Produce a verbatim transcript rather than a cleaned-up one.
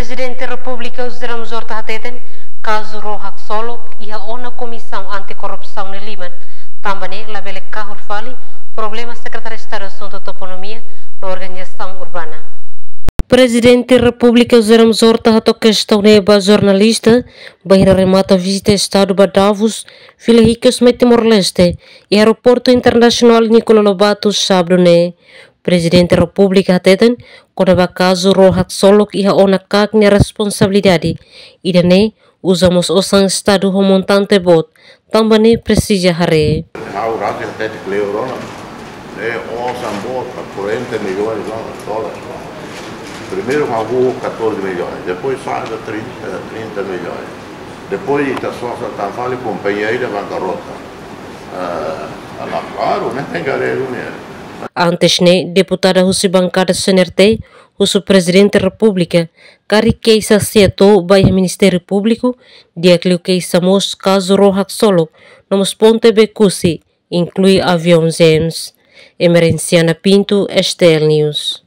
Prezidente Repúblika José Ramos Horta hateten, kazu ró haksolok iha ona Komisaun Anti-Korrupsaun nia liman, tanba ne'e labele kahur fali problema Sekretáriu Estadu Asuntu Toponímia no Organizasaun Urbana. Prezidente Repúblika José Ramos Horta hato'o kestaun ne'e ba jornalista, bainhira remata vizita Estadu ba Davos, fila hikas mai Timor-Leste, iha Aeroportu Internasionál Nicolau Lobato, sábadu ne'e. Prezidente Repúblika hateten, kona-ba kazu ró haksolok iha ona KAK nia responsabilidade, ida-ne'e uza mós osan Estadu ho montante boot, tanba ne'e presiza haree. Ha'u rasik hatete kleur ona, ne'e osan boot, quarenta milhões dólares. Primeiru hahú catorze milhões, depois sai ba trinta, trinta milhões. Depois ita sosa tan fali kompañia ida bankarrota. Ah, ala klaru, ne'e tenke haree duni. Antes ne'e, deputada husi bankada C N R T, husu Prezidente Repúblika karik keixa SEATOU ba iha Ministériu Públiku, di'ak liu keixa mós kazu ró haksolok no mós ponte Oe-Kusi, inklui aviaun James. Emerenciana Pinto, S T L News.